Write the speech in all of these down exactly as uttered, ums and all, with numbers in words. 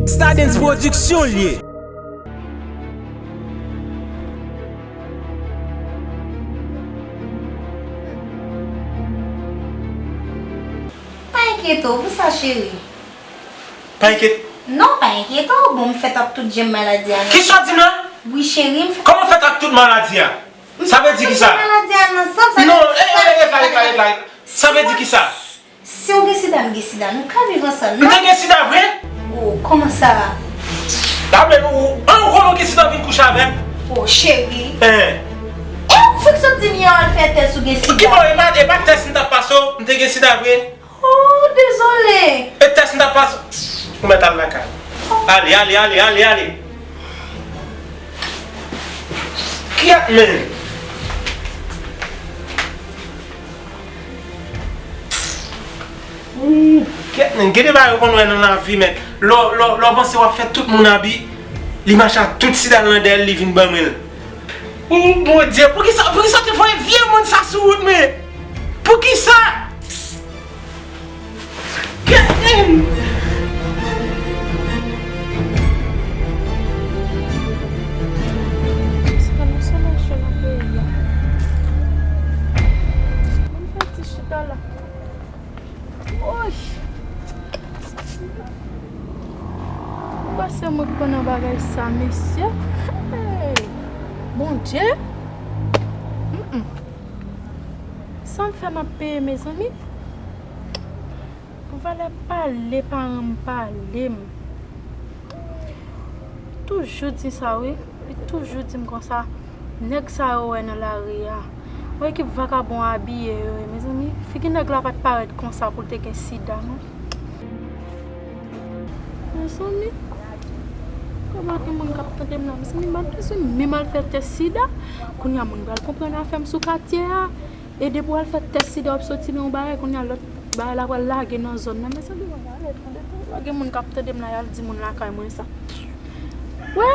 Stardens Production l ye. Pa enkyete w pou sa, cheri. Pa enkyete. Non, pa enkyete w. Bon, m fèt ak tout jan maladi a, non. Kisa w di m la? Wi, cheri, m fèt. Kòman w fèt ak tout maladi a? Sa vle di kisa? Maladi a nan san, sa. Non, e, e, e, e, e, e, e. Sa vle di kisa? Si w gen sida, m gen sida. Nou ka viv ansanm, non? M te gen sida vre? Oh, kòman sa? Dame, ou, an, ou konnen w gen sida, w vin kouche avè m? Oh, cheri. Hein. E ou fèk sot di m yè w al fè tès ou gen sida. Ki bò, e pa, e pa tès m t ap pase w, m te gen sida vre? Oh, dezole. E tès m t ap pase. Ou mèt al lakay. Ale, ale, ale, ale, ale. Kyèt, men. Ooh, kyèt, men. Gen de bagay ou konn wè nan lavi, men. Lè, lè, lè w panse w ap fè tout moun abi, li mache ak tout sida l nan dèyè l, li vin ban mwen l. Oh, Bondye, poukisa, poukisa w te voye vye moun sa sou wout mwen? Poukisa? Kèt, men! Jiska nou sou mache nan peyi a. Mwen fè ti chita la. Woy! Ou kwè se mwen k pran nan bagay sa, mesye? Hey! Bondye! Mm-mm. Sa m fè m ap peye, mezanmi? Pou valè pale paran m pale m. Toujou di sa, wi. Li toujou di m konsa. Nèg sa yo wè nan lari a. Wè ki vakabon abiye yo ye, mezanmi. Figi nèg la pa t parèt konsa pou l te gen sida, non. Mezanmi, kòman gen moun k ap tande m la? Mezanmi, m pa t bezwen menm al fè tèt sida. Kounye a, moun pral konprann afè m sou katye a. E depi w al fè tèt sida, w ap soti nan yon bagay, kounye a lòt bagay la pral lage nan zòn nan. Mezanmi, mwen ale tande tou. Gen moun k ap tande m la, y al di moun lakay mwen sa. Wè!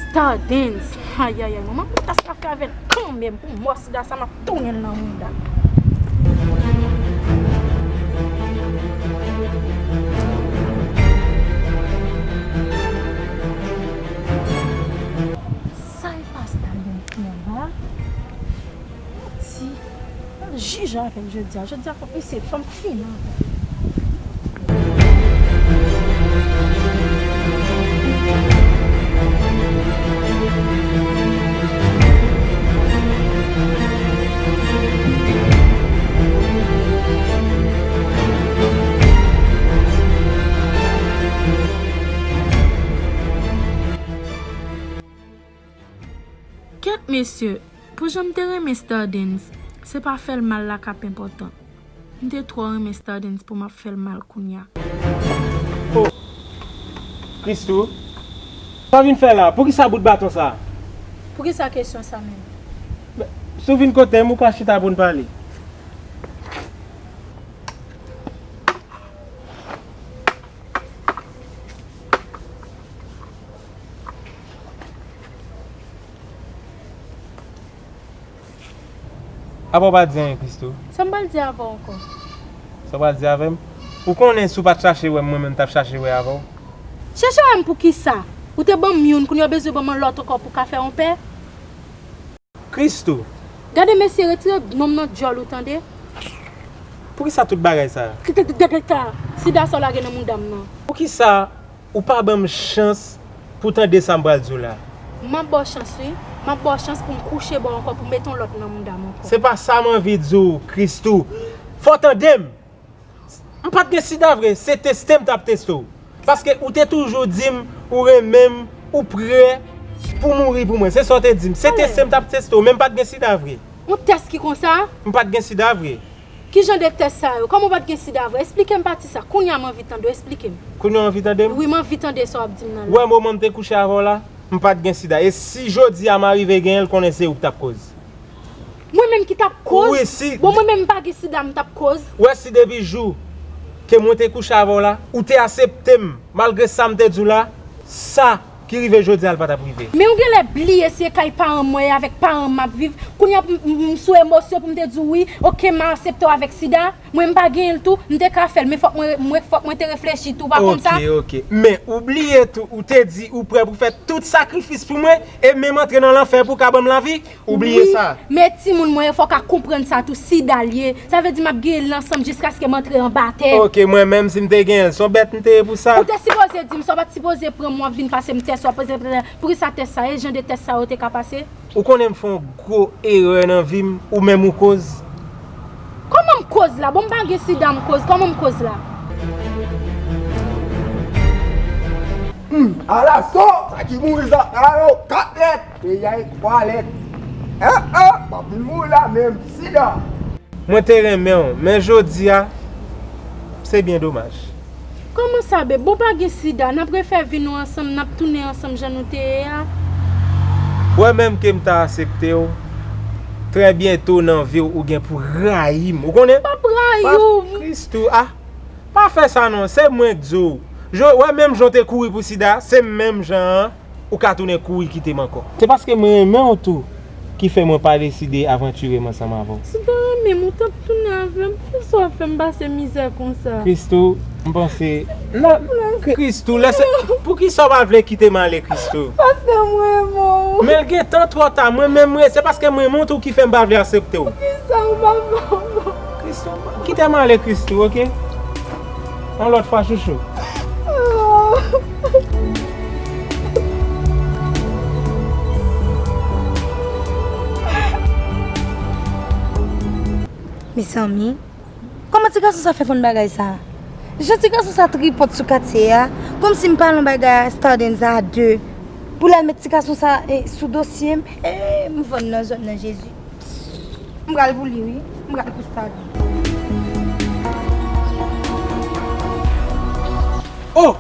Stardens. Ayayay, manman, mwen tas ka fè avè l kanmenm. Pou mò sida sa, m ap tounen l nan mouda. Sa e pa Stardens nan la. Manti. Al jije avè l jodi a. Jodi a, fòk misye fè m fini avè l. Kèt mesye, pou jan m te renmen Stardens, se pa fè l mal la k ap enpòtan. M te twò renmen Stardens pou m ap fè l mal kounye a. Oh! Christoo, sa w vin fè la? Poukisa bout baton sa? Poukisa kesyon sa menm? Si w vin kote m, ou ka chita pou n pale. Apa w pa di anyen, Christoo? Sa m pral di avè w ankò? Sa w pral di avè m? Ou konnen si w pa t chache wè m, mwen menm m t ap chache wè avè w. Chache wè m pou kisa? Ou te ban m youn, kounye a w bezwen ban m yon lòt ankò pou w ka fè yon pè? Christoo! Gade mesye, retire non m nan djòl ou, tande? Poukisa tout bagay sa? Sida sa w lage nan mouda m nan. Poukisa ou pa ban m chans pou tande sa m pral di w la? M ap ba w chans, wi. M ap ba w chans pou m kouche bò w ankò, pou m mete yon lòt nan mouda m ankò. Se pa sa m anvi di w, Christoo. Fò w tande m! M pa t gen sida vre, se teste m t ap teste w. Paske ou te toujou di m ou renmen m, ou prè pou mouri pou mwen. Se sa w te di m. Se teste m t ap teste w, men m pa t gen sida vre. Yon tès ki konsa? M pa t gen sida vre. Ki jan de tès sa yo? Kòman w pa t gen sida vre? Esplike m pati sa. Kounye a m anvi tande w, esplike m. Kounye a w anvi tande m? Wi, m anvi tande sa w ap di m nan la. Ou wè moman m te kouche avè w la? M pa t gen sida. E si jodi a m arive genyen l, konnen se ou k t ap koz. Mwen menm ki t ap koz? Wi, si. Bon, mwen menm m pa gen sida, m t ap koz. Ou wè si depi jou ke mwen te kouche avè w la, ou te aksepte m, malgre sa m te di w la, sa ki rive jodi a, l pa t ap rive. Men ou genlè bliye se kay paran m mwen ye, avèk paran m m ap viv. Kounye a m, m, m sou emosyon pou m te di w wi, oke, m aksepte w avèk sida. Mwen m pa genyen l tou, m te ka fè l, men fòk mwen, mwen, fòk mwen te reflechi tou, pa konn sa? Ok, ok. Men ou bliye tou, ou te di ou prè pou fè tout sakrifis pou mwen, e menm antre nan lanfè pou w ka ban m lavi? Ou bliye sa? Wi, men timoun mwen yo, fòk a konprann sa tou, sida l ye. Sa vle di m ap genyen l ansanm jiskaske m antre anba tè. Ok, mwen menm si m te genyen l, se yon bèt m te ye pou sa? Ou te sipoze di m sa, w pa t sipoze pran m, w ap vin pase m tès, w ap poze m tès. Poukisa tès sa? E jan de tès sa yo te ka pase? Ou konnen m fè yon gwo erè nan vi m, ou menm ou koz. Kòman m koz la? Bon, m pa gen sida, m koz. Kòman m koz la? Hmm, ala son, sa ki mouri sa, ala yo, kat lèt, peyi a e twa lèt. Eh, eh, m ap vin mouri la menm, sida. Mwen te renmen w, men jodi a, se byen domaj. Kòman sa, babe? Bon, pa gen sida, n ap refè vi nou ansanm, n ap tounen ansanm jan nou te ye a. Wè, menm ke m ta aksepte w, trè byento nan vi w, ou gen pou rayi m. Ou konnen? M p ap rayi w. Kristou, ah, pa fè sa non, se mwen k di w. Wè, menm jan w te kouri pou sida, se menm jan an. Ou ka tounen kouri kite m ankò. Se paske mwen renmen w tou ki fè mwen pa deside avantire m ansanm avè w. Si w te renmen m, ou t ap tounen avè m. Poukisa w ap fè m pase mizè konsa? Kristou, m panse. Non, Kri- Kristou, lèse. Poukisa w pa vle kite m ale, Kristou? Paske m renmen w. Men l gentan twò ta. Mwen menm, mwen, se paske m renmen w tou ki fè m pa vle aksepte w. Poukisa w pa fè m? Kristou, kite m ale, Kristou, oke? Yon lòt fwa, chouchou. Mezanmi, kòman ti gason sa fè konn bagay sa? Jan ti gason sa tripòt sou katye a, kòmsi m pa nan bagay a, Stardens a de. Pou l al met ti gason sa, eh, sou dosye m, eh, m vann nan zòn nan, Jezi. M pral pou li, wi. M pral pou Stardens. Oh!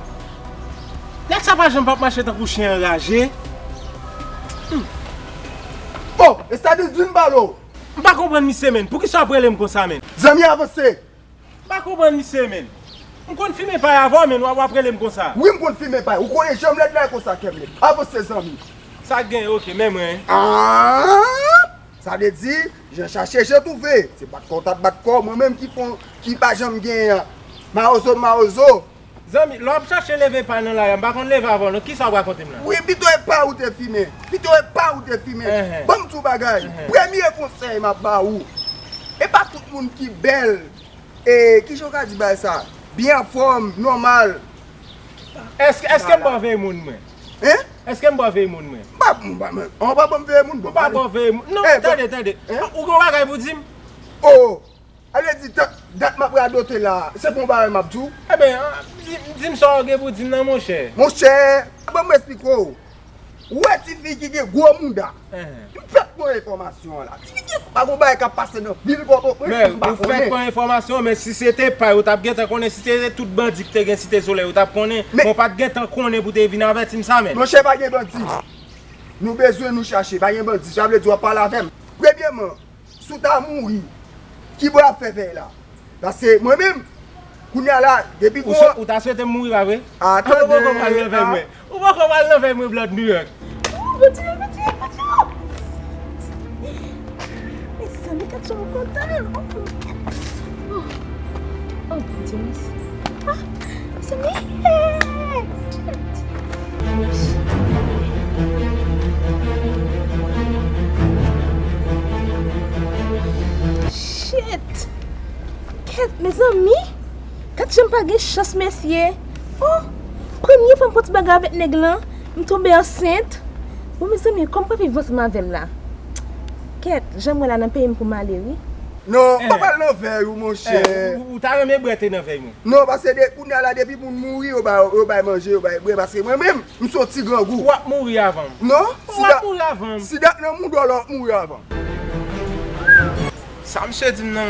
Nèg sa pa janm p ap mache tankou chen anraje. Hmm. Oh, Estadis, vin m pale w. M pa konprann misye, menn. Poukisa w ap rele m konsa, menn? Zanmi, avanse. M pa konprann misye, menn. M konn fimen pay avè w, menn, w ap, w ap rele m konsa. Wi, m konn fimen pay. Ou konnen jan m lèd la, e konsa kè m lèd. Avanse, zanmi. Sa k gen, oke, men mwen. Ah! Sa vle di, jan chache, jan twouve. Se bat kò w t ap bat kò w, mwen menm ki fon, ki pa janm genyen an. Mawozo, mawozo. Zanmi, lè w ap chache leve pay nan lari a, m pa konn leve avè w non. Kisa w ap rakonte m la? Wi, pito e pay ou te fimen. Pito e pay ou te fimen. Enhen. Ban m di w bagay. Enhen. Premye konsèy m ap ba ou. E pa tout moun ki bèl. E, kijan w ka di bagay sa? Byen anfòm, nòmal. Èske, èske m ba w veye moun mwen? Hein? Èske m ba w veye moun mwen? M pa, m pa, m pa, m pa ban m veye moun, bon. Ou pa ban m veye moun? Non, tande, tande. Hein? Ou gen yon bagay pou di m? Oh! Ale di, dat, dat m ap radote la, se pa yon bagay m ap di w? Eben, di, di m sa w gen pou di m nan, monchè. Monchè, ban m esplike w. Ou wè tifi ki gen gwo mouda? Enhen. M fèk pran enfòmasyon an la. Tifi gen, pa gon bagay k ap pase nan vil Pòtoprens, men m pa konnen. Ou fèk pran enfòmasyon, men si se te pay, ou t ap gentan konnen, si se te tout bandi ki te gen Site Solèy, ou t ap konnen. Men ou pa t gentan konnen pou te vin avèti m sa, menn. Monchè, pa gen bandi. Nou bezwen nou chache, pa gen bandi. Sa vle di w ap pale avè m. Premyèman, si w ta mouri, kibò y ap fè vèy la? Paske mwen menm, kounye a la, depi ou gon swe-, ou ta swete m mouri, pa vre? Atande, ou poko pral nan vèy mwen. Ou poko pral nan vèy mwen, Blood New York. Oh, Bondye, Bondye, Bondye. Mezanmi, gad jan m kontan. Oh, oh, Bondye, mèsi. Ah, mezanmi. Shit. Kèt, mezanmi. Gad jan m pa gen chans, mesye. Oh, premye fwa m fè yon ti bagay avèk nèg lan, m tonbe ansent. Bon, mezanmi, kòman m pral viv ansanm avè m la? Kèt, jan m wè la nan peyi m pou m ale, wi. Non, m pa pral nan vèy ou, monchè. Eh, ou, ou ta renmen bwè te nan vèy mwen? Non, paske de, kounye a la, depi moun mouri, yo bay, yo bay manje, yo bay bwè, paske mwen menm, m se yon ti grangou. W ap mouri avan m. Non, ou ap mouri avan m. Sida k nan mouda w la, w ap mouri avan m. Sa misye di m nan,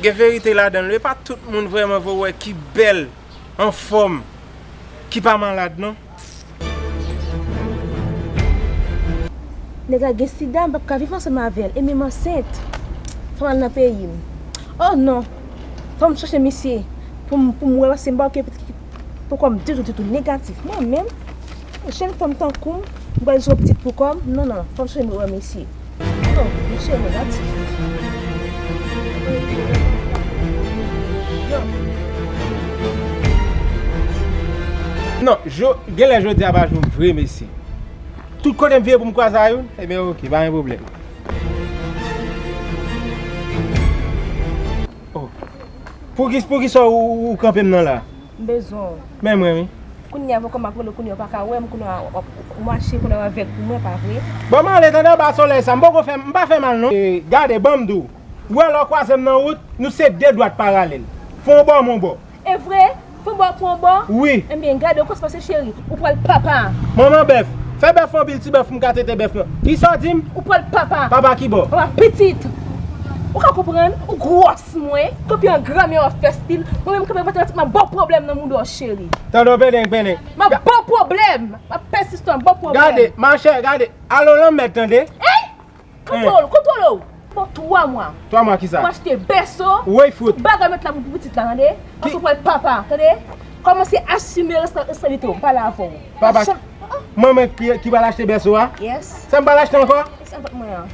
gen verite ladan l, wi, pa tout moun vrèman vre w wè ki bèl, anfòm, ki pa malad, non. Nèg la gen sida, m p ap ka viv ansanm avè l, e menm ansent. Fò m al nan peyi m. Oh non! Fò m chache misye pou m, pou m wè, paske m pa oke pitit ki poko m ditou, ditou, negatif. Mwen menm, yon jèn fanm tankou m, m pral jere pitit pou kò m? Non, non, fò m chache m wè misye. Oh, misye negatif. Non, jo-, genlè jodi a pa jou m vre, mesye. Tout kote m vire pou m kwaze a youn, ebyen, oke, pa gen pwoblèm. Oh. Poukisa, poukisa ou, ou, ou kanpe m nan la? M bezwen w. Men mwen, wi. Kounye a, avè kòman m ap rele w kounye a, ou pa ka wè m, kounye a, w ap, ou mache kounye a avèk mwen, pa vre? Bon, m ale, tande, anba solèy sa, m poko fè, m pa fè mal, non. E, gade, ban m di w. Ou wè lè w kwaze m nan wout, nou se de dwat paralèl. Fè yon bò, m yon bò. E vre? Fè yon bò, pran yon bò? Wi. Ebyen, gade, ou konn sa k pase, cheri. Ou pral papa. Manman bèf. Fè bèf anpil, ti bèf, m ka tete bèf lan. Kisa w di m? Ou pral papa. Papa ki bò? Papa pitit. Ou ka konprann? Ou gwòs mwen. Kanpe an granmè w ap fè stil. Mwen menm kanpe matematik, m ap ba w pwoblèm nan mouda w, cheri. Tande w, pendeng, pendeng. M ap ba w pwoblèm. M ap pèsiste, m ap ba w pwoblèm. Gade, machè, gade. Al nan lanmèd, tande? Ey! Kontwole, kontwole w. Bon, twa mwa. Twa mwa kisa? Pou achte bèso. Woy fout. Tout bagay met la pou pitit la, tande? Paske w pral papa, tande? Kòmanse asime responsablite w, m pale avè w. Papa, mwen, mwen ki, ki pral achte bèso a? Yes. Sa m pral achte ankò? Se sèvant mwen an.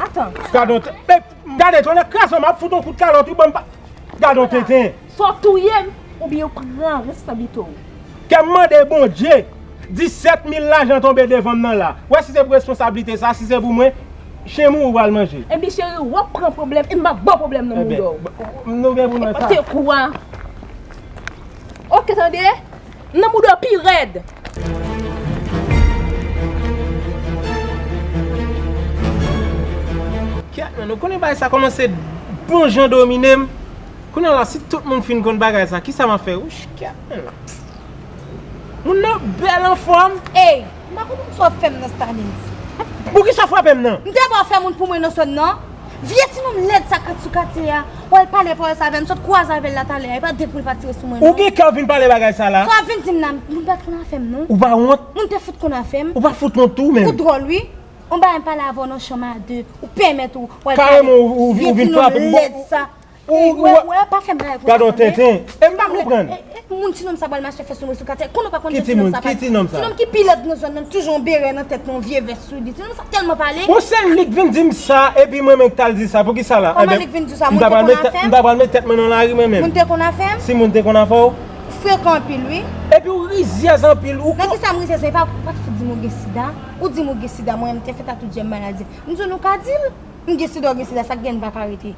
Atann. Gadon, gade, tonnè kraze m, m ap fout yon kout kalòt, wi, ban m pa. Gadon tenten. Swa w touye m, oubyen w pran responsablite w. Kè m mande Bondye, disèt mil lajan tonbe devan m nan la. Wè si se pou responsablite sa, si se pou mwen, chen mouri w pral manje. Ebyen cheri, w ap pran pwoblèm, e m ap ba w pwoblèm nan mouda w. Ebyen, nou gen pou nou sa. Te kou a. Oke, tande? Nan mouda w pi rèd. Kèt, men, nou konnen bagay sa kòmanse bon jan domine m. Kounye a la, si tout moun fin konn bagay sa, kisa m ap fè? Wouch, kèt, men. Moun nan bèl anfòm. Ey, m pa konprann sa w ap fè m nan, Stardens. Poukisa w frape m nan? M te ba w fè moun pou mwen nan zòn nan. Vye ti nonm lèd sa k ret sou katye a. W al pale pawòl sa avè m, sot kwaze avè l la talè a. E pa de pou l pa tire sou mwen, non. Ou gen kè w vin pale bagay sa la? Sa w ap vin di m nan, moun pa t konn afè m, non. Ou pa wont? Moun te fout konn afè m. Ou pa fout wont tou, menm? Ou dwòl, wi. On bagay m pale avè w nan chanm a de, ou pèmèt ou, w al pale. Kareman, ou, ou, ou vin frape m. Vye ti nonm lèd sa. Ou, ou, ou, ou pa fè m bagay konsa, tande. Gadon tenten. E m pa konprann. E, e, moun ti nonm sa pral mache fè sou mwen sou katye. Konnen w pa konn ti nonm sa. Ki ti nonm sa? Ti nonm ki pi lèd nan zòn nan, toujou yon berè nan tèt, yon vye vès sou li. Ti nonm sa tèlman pale. Bon, se li k vin di m sa, epi mwen menm k t al di sa. Poukisa la? Kòman li k vin di w sa? Moun te konn afè m? M ta pral met tèt mwen nan lari, mwen menm. Moun te konn afè m? Si moun te konn afè w? Frekan anpil, wi. Epi w rizyèz anpil, ou... Nan kisa m rizyèz? E pa, pa t fout di m ou gen sida. Ou di m ou gen sida, mwen menm m te fèt a tout jèm maladi. M di w nou ka di l. M gen sida, w gen sida, sa k gen n pa ka rete.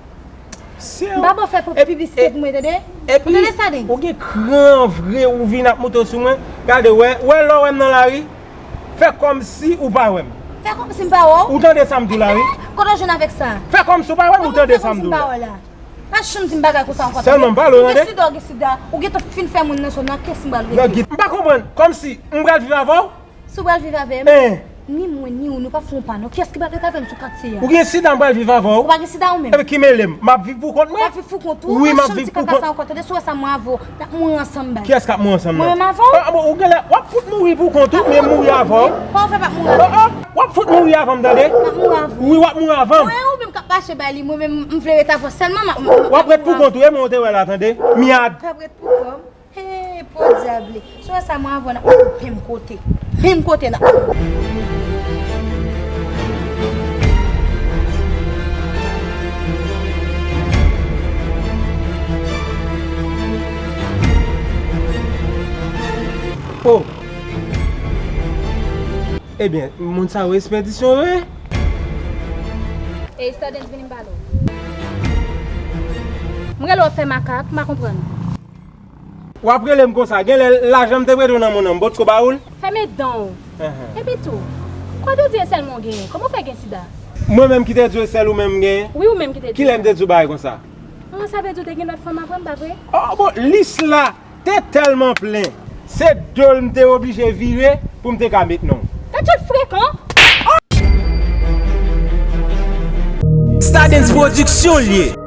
M pa ba w fè piblisite pou mwen, tande? Ou tande sa, Dens? Ou gen kran vre, ou vin ap moute sou mwen. Gade, wè, wè lè w wè m nan lari, fè kòmsi ou pa wè m. Fè kòmsi m pa wè w? Ou tande sa m di w la, wi. Kote w jwenn avèk sa? Fè kòmsi ou pa wè m, ou tande sa m di w la. Pa janm di m bagay konsa ankò, tande? Sèlman m pale w, tande? Ou gen sida, w gen sida. Ou gentan fin fè moun nan zòn nan, kiyès m pral rete? M pa konprann. Kòmsi m pral viv avè w? Si w pral viv avè m, ni mwen, ni ou, nou p ap fè yon pa, non. Kiyès ki pral ret avè m sou katye a? Ou gen sida, m pral viv avè w. Ou pa gen sida ou menm? Epi ki mele m? M ap viv pou kont mwen? W ap viv pou kont ou? Wi, m ap viv pou kont. Ou pa janm di kaka sa ankò, tande? Si w wè sa, m wè avè w. N ap mouri ansanm, baz. Kiyès k ap mouri ansanm la? Mwen menm avè w. Ah, bon, ou genlè, w ap fout mouri pou kont ou, men mouri avè w. Kòman w fè p ap mouri avè m? Oh, oh, w ap fout mouri avè m, tande? M ap mouri avè w. Wi, w ap mouri avè m. Mwen, ou menm k ap mache bay li, mwen menm, m vle ret avè w sèlman, m ap, m ap, w ap ret pou kont ou, e mwen ou te wè la, tande? Myad. W ap ret pou kò m. Hey, podyab li. Si w wè sa, mwen avè w n ap mouri menm kote. Menm kote n ap mouri. Oh. Ebyen, moun sa yo espedisyon vre? Ey, Stardens, vini m pale w. M rele w ap fè makak, m pa konprann. W ap rele m konsa, genlè lajan m te prete w nan men w, m potko ba ou l? Fèmen dan w. Epi tou, kwa te di e sèlman w genyen? Kòman w fè gen sida? Mwen menm ki te di w e sèl ou menm m genyen? Wi, ou menm ki te di sa. Kilè m te di w bagay konsa? An, sa vle di w te gen lòt fanm apre m, pa vre? Oh, bon, lis la te tèlman plen. Se do l m te oblije vire pou m te ka met non w. Gadjòt frekan! Stardens Production l ye.